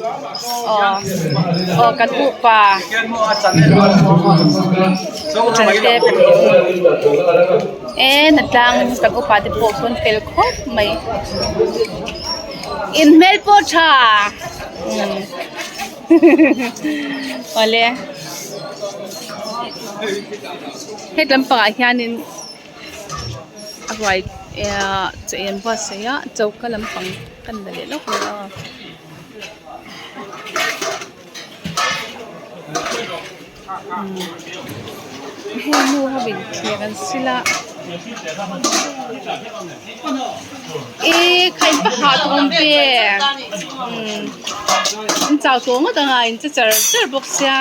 Aw aw kan upa chante e hnatlang kan upa te pawh sawn fel khawp mai in hmel pawh tha awle hetlam pangah hianin a ruai chaw ei an buatsaih a choka lampang kan la leh lawk mai a. Heng nu ho in thliak an sil a ihh kha in va hah tawh awm ve umm in chau tawh ngawt ang a in che char char bawk sia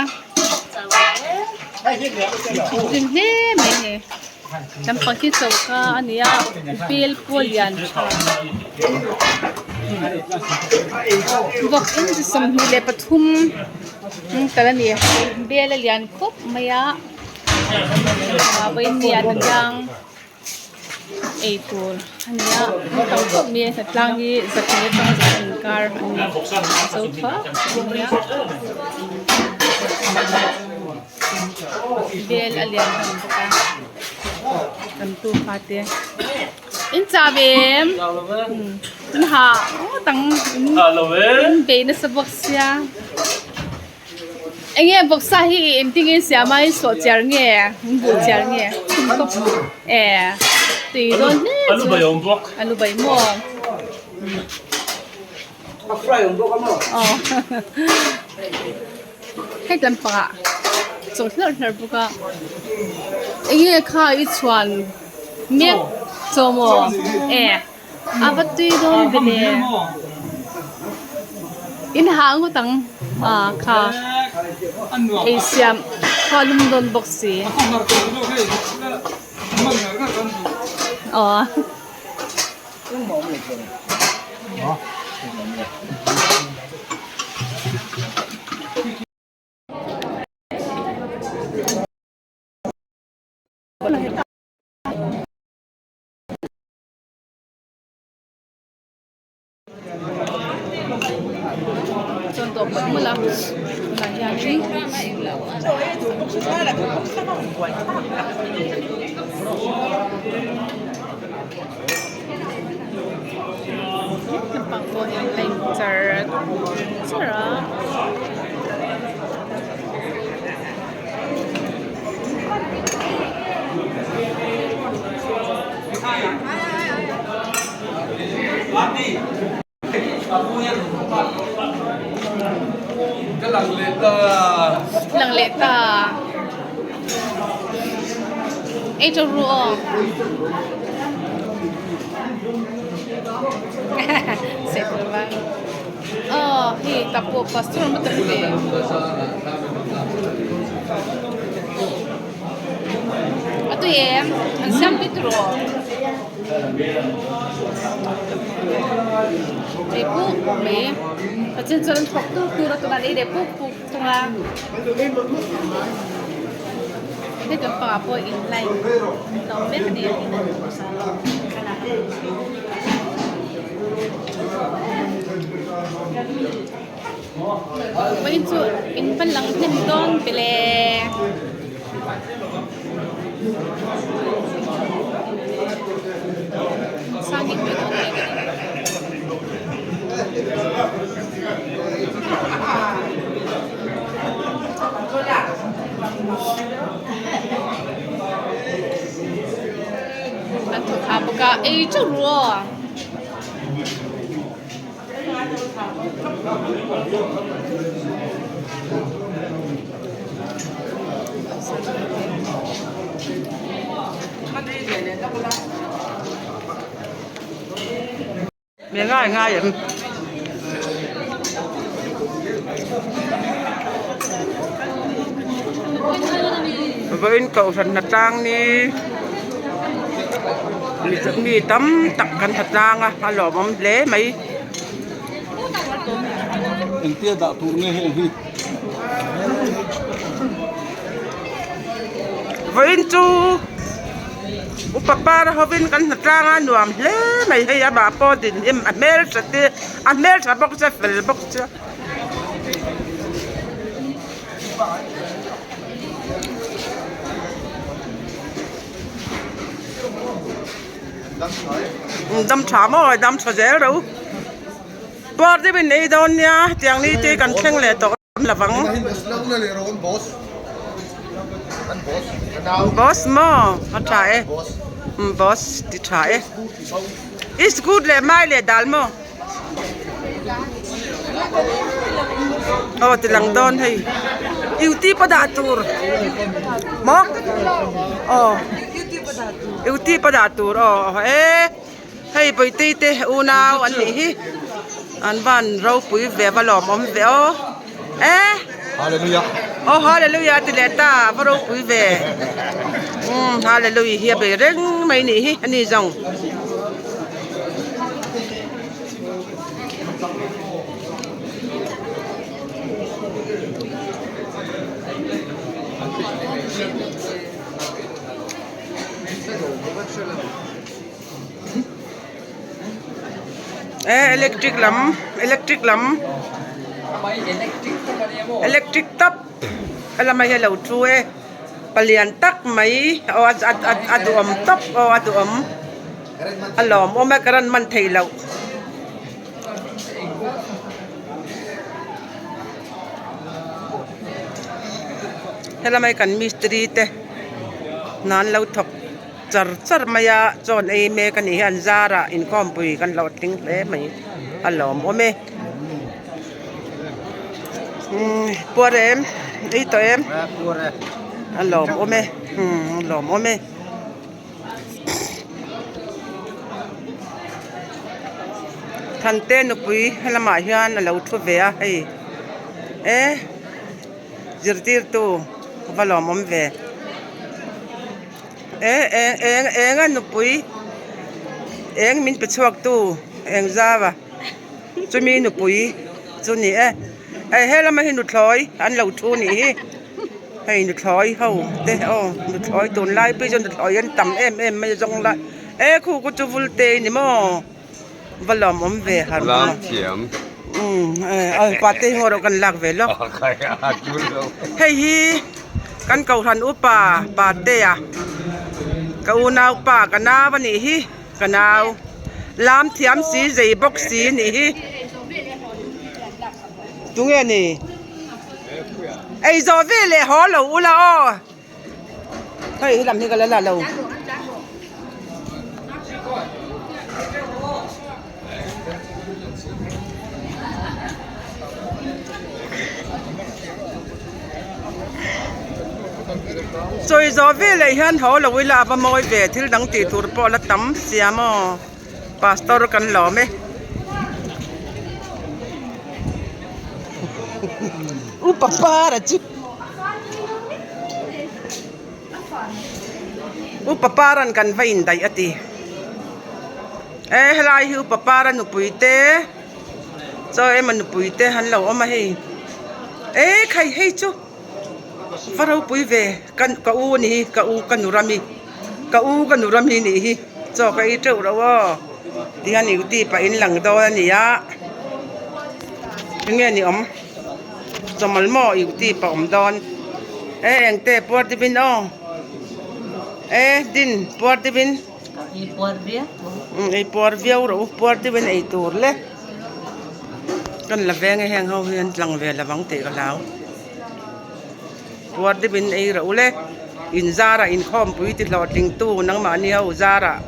thawkrim hle mai a ni lampang hi choka a ni a bel pawh a lian tha vawk in 23 tal a ni bel a lian khawp mai a vawiin ni ah hnatlang ei tur a ni a an tam khawp mai a hnatlang hi zathum atanga zathum inkar a ni zo thuak a ni a bel a lian hlawm bawk a kan tufa te in chah ve em in hah ngawt ang in bei nasa bawk sia. Enge vawksa hi engtin nge siam a in sawh chiar nge in buh chiar nge e tui dawn hle chu alu bai awm bawk alu bai maw a fry awm bawk a maw aw hei lampangah chaw hlarh hlarh bawk a enge kha i chhuan mek chaw maw e. A va tui dawn ve le. In hah ngawt ang a kha ei siam kha lum dawn bawk si. Aw. Chuan dawh mawlh mawlh a tunah hianin lampang pawh hi an la in char char a. Lang leh ta ei tawh ru aw sawi tur vang aw hei tah pawh pastor an va tam ve. A tui em an siam tui tur aw ei puk mai a then chuan an thawk tur tur a tunah an ei leh puk puk thung a heti lampangah pawh in line an awm mek a ni. Vawiin chu in va lang hnem dawn ve le. Sang in mai dawn mek a ni. An thawk ha bawk a ei teuh ru aw. Mẹ ngai ngai em. Vawiin kohhran hnatlang ni mi tam tak kan hnatlang a a lawmawm hle mai. Engtia dah tur nge heng hi? Vawiin chu upa par hovin kan hnatlang a nuam hle mai hei amah pawh dinhlim a hmeltha te a hmeltha bawk che fel bawk che. Dam tha maw dam tha zel ro puar deuh in ei dawn nia tiang ni te kan thleng leh tawh lovang boss maw a tha e boss ti tha e is good leh mai leh dal maw. Aw ti lang dawn hei youtube a dah tur maw aw youtube a dah tur aw e hei pawitei te unau an nih hi an van ropui ve va lawmawm ve aw e Hallelujah aw hallelujah ti leh ta va ropui ve umm hallelujah hi a bei reng mai nih hi ani zawng. E electric lam electric lam electric tap helama hi a lo thu e palian tak mai aw a duhawm tawp aw a duhawm a lawmawm e current man theih loh. Helama hi kan mistiri te hna an lo thawk. Char char mai a chawn ei mek a nih hi an zarah inkhawmpui kan lo tling hle mai a lawmawm e umm puar em ei tawh em a lawmawm e umm a lawmawm e. Thante nupui helamah hian a lo thu ve a hei e. Zirtirtu va lawmawm ve. E eng eng eng a nupui eng min pe chhuak tu eng zau a chumi nupui chu ni e hei helama hi nuthlawi an lo thu nih hi hei nuthlawi ho te aw nuthlawi tunlai phei chuan nuthlawi an tam em em mai a zawng lai e khu khu chu vul te ni maw. Va lawmawm ve har bawk a. Umm pate hi ngaw rawh kan lak ve lawk. Hei hi kan kohhran upa patea ka unau pa ka nau a nih hi ka nau lam thiam si zei bawk si a nih hi tunge ni ei zawh ve leh haw lo ula aw. Hei he lam hi ka la la lo. Chawi zawh veleh hian haw lo ila a va mawi ve thil dang tih tur pawh la tam sia maw pastor kan lawm e. Upa para chu. Upa paran kan va indaih a ti. E helai hi upa para nupui te chaw emaw nupui te an lo awm a hei. E khai hei chu va ropui ve ka ka u a ni hi ka u ka nu rami ka u ka nu rami nih hi chaw ka ei teuh reuh aw tihian duty pah in lang dawn a ni a enge ni awm. Chawmal maw i tip a awm dawn e engte puar deuhin aw e din puar deuhin ei puar viau rawh u puar deuhin ei tur le kan la veng e heng ho hi an tlang ve lo ang tih ka hlau puar deuhin ei rawh u le in zarah inkhawmpui ti hlawhtling tu nangmahni ho zarah.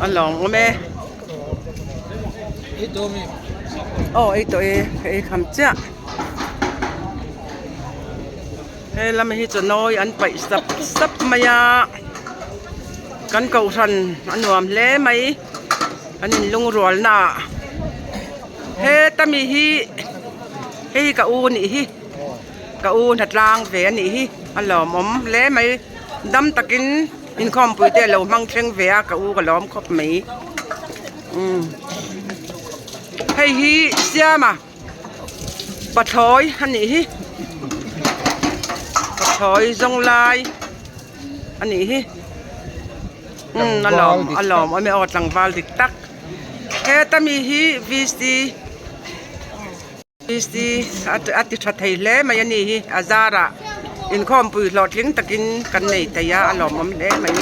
A lawm awm e aw ei tawh e ka ei kham chiah he lam hi chaw nawi an paih sap sap mai a kan kohhran a nuam hle mai an inlungrual naah. Heta mi hi hei ka u nih hi ka u hnatlang ve a nih hi a lawmawm hle mai dam takin inkhawmpui te a lo hmang thleng ve a ka u ka lawm khawp mai umm hei hi siama. Pathlawi a nih hi pathlawi zawng lai a nih hi umm a lawm a lawm awm e aw tlangval dik tak heta mi hi vc vc a ti tha thei hle mai a nih hi a zarah inkhawmpui hlawhtling takin kan nei thei a a lawmawm hle mai.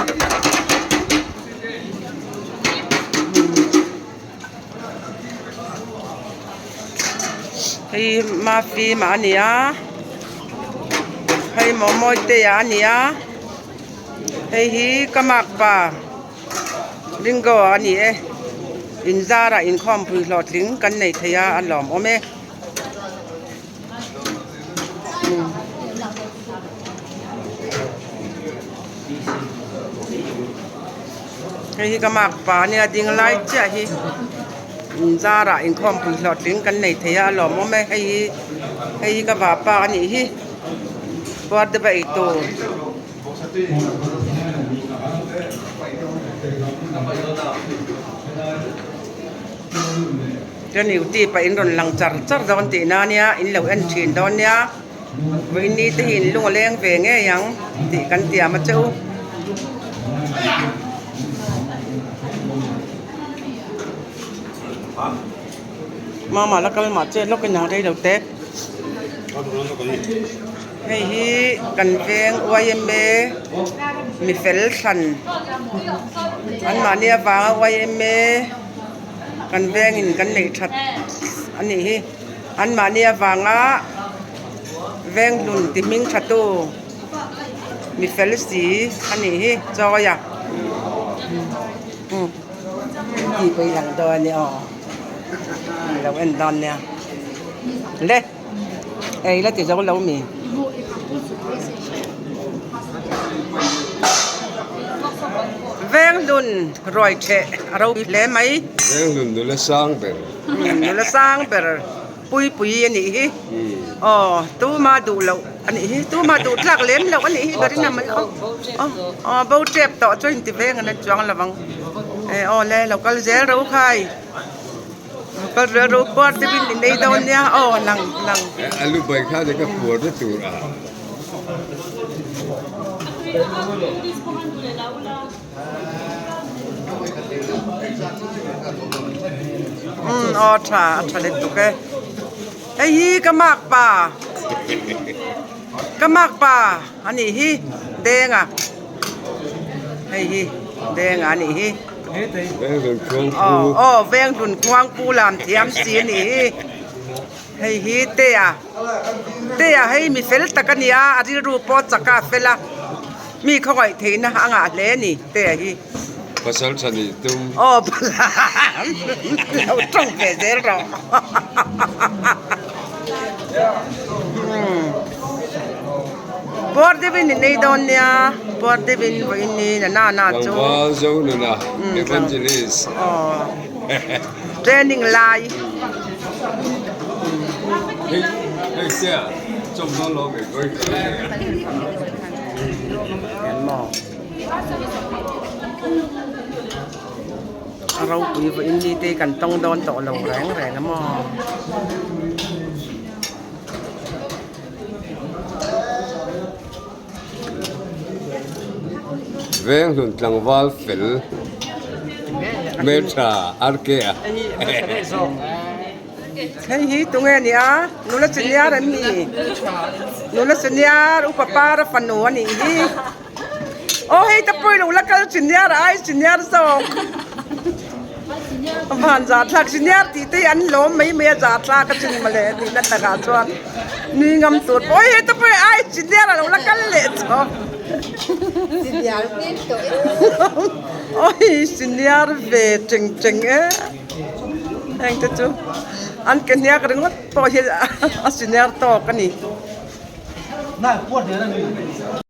Hei Mafima a ni a hei Mawmawiteia a ni a hei hi ka makpa Ringo a ni e in zarah inkhawmpui hlawhtling kan nei thei a a lawmawm e. Hei hi ka makpa a nia ding lai chiah hi zarah inkhawmpui hlawhtling kan nei thei a a lawmawm e hei hi hei hi ka vahpa a nih hi puar te va ei tur. Chuan duty pah in rawn lang char char dawn tih na nia in lo en thin dawn nia vawiini te hi in lung a leng ve ngei ang tih kan tiam a che u. Mama la kal mah che lawk in ang rei lo te hei hi kan veng yma mi fel thlan anmahni avanga yma. Kan vengin kan neih that a nih hi. Anmahni avanga veng hlun ti hming tha tu mi fel si a nih hi chawi a tih pawh i lang dawn a nia aw i lo en dawn nia le ei la ti zo lo mi. Venghlun ruai theh a ropui hle mai. Venghlun nula sang ber. Nula sang ber pui pui a nih hi. Aw tuma duh loh a nih hi tuma duh tlak lem loh a nih hi ka rin a mai aw aw bo tep tawh chu inti veng an chuang lo ang. E aw le lo kal zel ro khai. Lo kal zel ro puar te pawhin in ei dawn nia aw lang lang. A lu bai kha ka puar na tur a. Umm aw tha a tha let tuk e hei hi ka mak pa ka mak pa a nih hi denga hei hi denga a nih hi aw aw venghlun khuangpu lam thiam si a nih hi hei hi tea. Tea hei mi fel tak a nia a rilru pawh chak a fel a mi khawngaih theihna a ngah hle a ni Tea hi. Pasal tha nih tum. Aw lo tawng ve zel rawh. Puar deuhin i nei dawn nia puar deuhin vawiin ni na na chu. Tlangval zo nuna evangelist. Aw training lai. A ropui vawiin ni te kan tawng dawn tawh lo reng reng a maw. Venghlun tlangval fel hmeltha RK a. Hei hi tunge ni a nula senior an ni nula senior upa par a fanu a nih hi aw hei te pawh ilo la kal senior ai senior zawk van zahthlak senior tih te hi an lawm mai mai a zahthlak a chin mawle tih na takah chuan. Nui ngam tur pawh hei te pawh ai senior a lo la kal leh chawk awi senior ve cheng cheng e heng te chu an ke hniak ringawt pawh hi a senior tawk a ni.